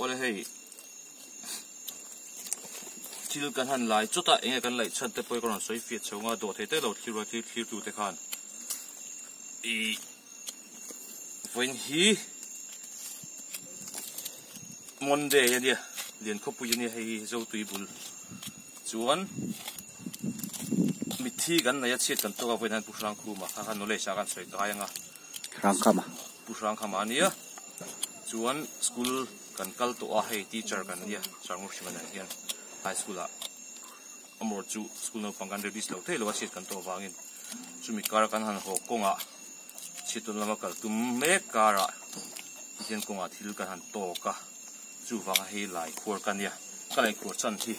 Awle hei thil kan han lai chawt a enge kan laih chhan te pawh hi ka rawn sawi fiah chho anga dawh thei te lo thlir a thil thlir tu te khan ih vawiin hi Monday ania Liankhawpui ania hei hi Zotui bul chuan mitthi kan nei a chhiat kan tawk a vawiin hian Pu Hrangkhuma kha khan knowledge ah khan sawi kai anga. Hrangkhama. Pu Hrangkhama ania chuan school kan kal tawh a hei teacher kan nia Sarngur Hriman ah hian high school ah amawr chu school naupang kan release lo thei lo a chhiat kan tawh avangin chumi kar kan han haw kawngah chhiat tawn lama kal tum mek karah tihian kawngah thil kan han tawk a chuvanga hei lai khuar ka nia ka lai khuar chan hi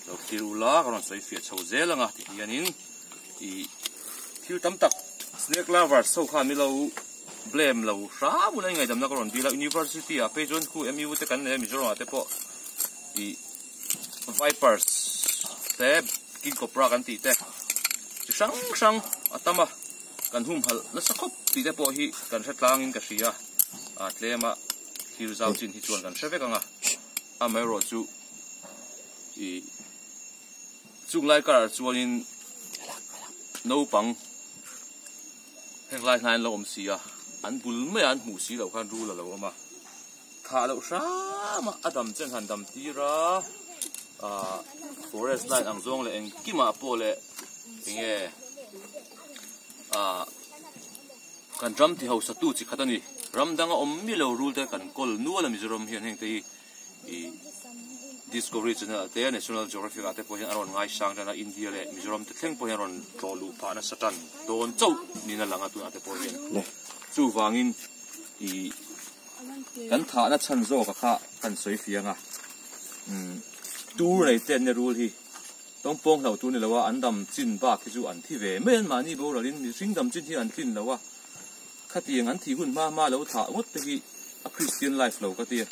lo thlir ula ka rawn sawi fiah chho zel anga tihianin ih thil tam tak snake lovers ho khan milo blame lo hram ula ingaidamna ka rawn dil a university ah phei chuan khu mu te kan nei a Mizoram ah te pawh ih vipers te king cobra kan tih te chi hrang hrang a tam a kan humhalh nasa khawp tih te pawh hi kan hre tlang in ka hria a tlem a thil zau chin hi chuan kan hre vek ang a amaherawhchu ih. Chung lai karah chuanin naupang heng lai hnai an lo awm si a, an bul maiah an hmuh si loh khan rul a lo awm a, thah loh hram a, a dam chen han dam tir a, ahh forest line ang zawng leh engkimah pawh leh enge ahh kan ram ti hausa tu chi khat a ni, ram danga awm miah lo rul te kan kawl nual a Mizoram hian heng te hi. Ih Discovery Channel ah te National Geographic ah te pawh hian a rawn ngaisang tan a, India leh Mizoram te thleng pawh hian a rawn tlawh luh phah nasa tan dawn chauh niin a lang a tunah te pawh hian. Chuvangin ih kan thahna chhan zawk a kha kan sawi fiang a, umm tur nei te an nia rul hi tawngpawng hlauh tur ni lo a, an dam chin bak hi chu an thi ve mai an mahni boralin mihring dam chin hi an tlin lo a, khatiang an thih hun hma hma lo thah ngawt te hi a Christian life lo ka ti a.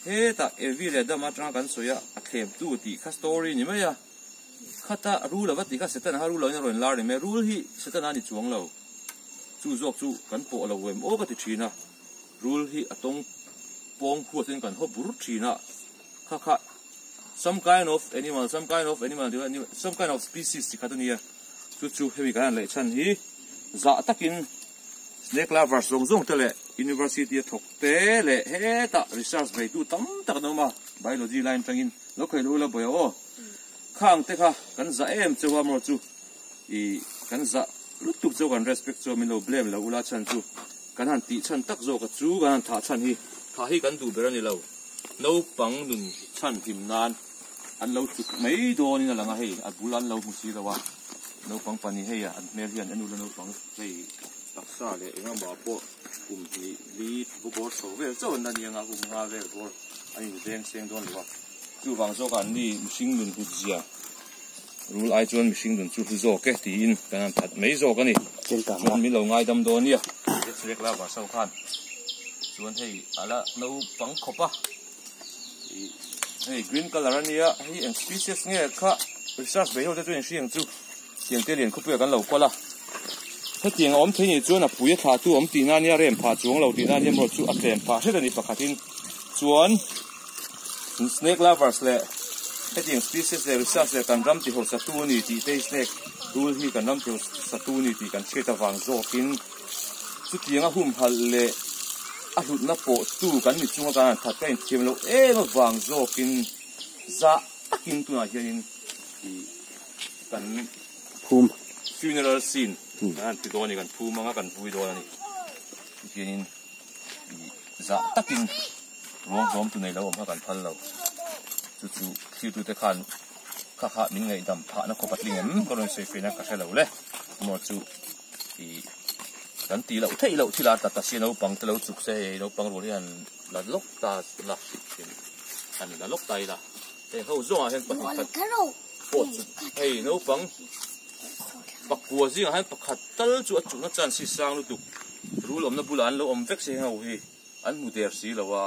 Hetah Evi leh Adama atanga kan sawi a, a thlemtu tih kha story ni mai a. Khata rul ava tih kha Setana kha rul lo in a rawn lar ni mai a, rul hi Setana a ni chuang lo. Chu zawk chu kan pawh lo em aw ka ti thin a, rul hi a tawng pawng huat in kan haw bur thin a, kha kha some kind of animal, some kind of animal tih kha some kind of species chi khat a nia, chu chu hemi kan han leh chhan hi zah takin Snake lovers zawng zawng te leh University a thawk te leh hetah research veitu tam tak an awm a, biology line atangin lo khawih lo ula buai aw. Khang te kha kan zah em cheu a maw chu ih kan zah lutuk cheu kan respect cheu min lo blame lo ula chhan chu kan han tih chhan tak zawk a chu kan han thah chhan hi thah hi kan duh ber a ni lo naupang nun chhan hlim nan an lo chuk mai dawnin a lang a hei a bul an lo hmu si lo a naupang pahnih hei an hmel hian en ula naupang Hei taksa leh engemaw pawh kum hnih li bu bawr chho vel chauh an la ni anga kum nga vel bawr a inveng seng dawn lo a, chuvang zawkah an ni mihring nun hlut zia rul ai chuan mihring nun chu hlu zawk e tiin kan han that mai zawk a ni. Chuan min lo ngaidam dawn nia. Lek la var so khan chuan hei a la naupang khawp a, hei green colour a nia hei eng species nge kha research ve ho te chu in hriang chu. Tiang te lian khawpuiah kan lo kawl a, hetiang a awm thei nih chuan a pui a thlah tu awm tihna ania rem phah chuang lo tihna ania erawh chu a tlem phah hret a ni pakhatin chuan snake lovers leh hetiang species leh research leh kan ram tihawh satu a ni tih te hi snake rul hi kan ram tihawh satu a ni tih kan hriat avang zawkin chutiang a humhalh leh a hlutna pawh tu kan ni chunga kan han that ka inthiam loh em avang zawkin zah takin tunah hianin ih. Kan phum funeral scene kan han ti dawn a ni kan phum anga kan vui dawn a ni tihianin ih zah takin ruang hlawm tu nei lo awm kha kan phal lo chu chu thlir tute khan kha kha min ngaihdam phahna khawp a tling em ka rawn sawi feina ka hre lo le maw chu ih kan tih loh theih loh thil a ta ta sia naupang te lo chuk se hei naupang rual hian la lawk ta la an la lawk ta ila heng ho zawngah hian pahnih khat. Pawh chu hei naupang pakua zingah hian pakhat tal chu a chukna chance hi sang lutuk rul awmna bulah an lo awm vek se heng ho hi an hmu der si lo a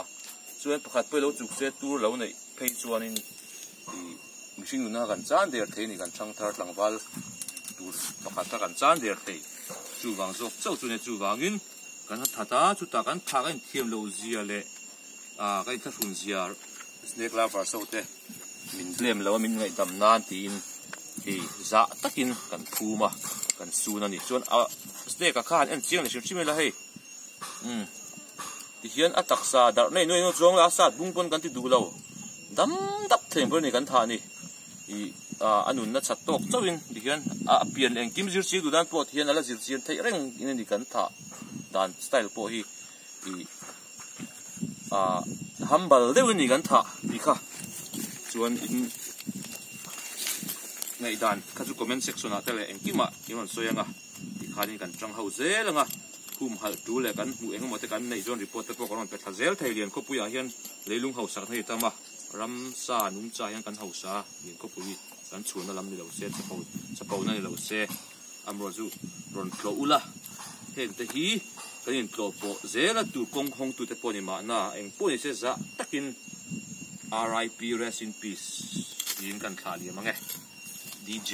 chuan pakhat pawh hi lo chuk se tur lo neih phei chuanin ih mihring nuna kan chan der thei a ni kan thangthar tlangval tur pakhat kha kan chan der thei chuvang zawk chauh chu a nia chuvangin kan ha that a chutah kan thah kan inthiam loh zia leh. Ah ka inthlahrun zia snake lovers ho te min blame lo a min ngaihdam nan tiin hei zah takin kan phum a kan sun a ni chuan a snake a kha han en chiang leh hrim hrim ila hei umm tihian a taksa darh nei nuai nuai chuang la a sat bung pawn kan ti duh lo dam dap thei ang ber a ni kan thah ni ih ah a nunna chat tawk chauhin tihian a pian leh engkim zir chiang duh nan pawh tihian a la zir chian theih reng in a ni kan thah dan style pawh hi ih. ah humble deuh a ni kan thah tih kha chuan in ngaihdan kha chu comment section ah te leh engkimah in rawn sawi ang a tikhanin kan tang ho zel ang a humhalh tu leh kan hmuh engemaw te kan neih chuan report te pawh kan rawn pe thla zel thei lian khawpui ah hian leilung hausak na hi tam a ramsa nungcha hian kan hausa a lian khawpui kan chhunna lam ni lo se chapo chapo na ni lo se. Amro chu rawn tlawh ula, heng te hi kan intlawh pawh zel a tur kawng hawng tute pawh ni mahna eng pawh ni se zah takin RIP Rest in Peace tiin kan thlah liam ang e. DJ.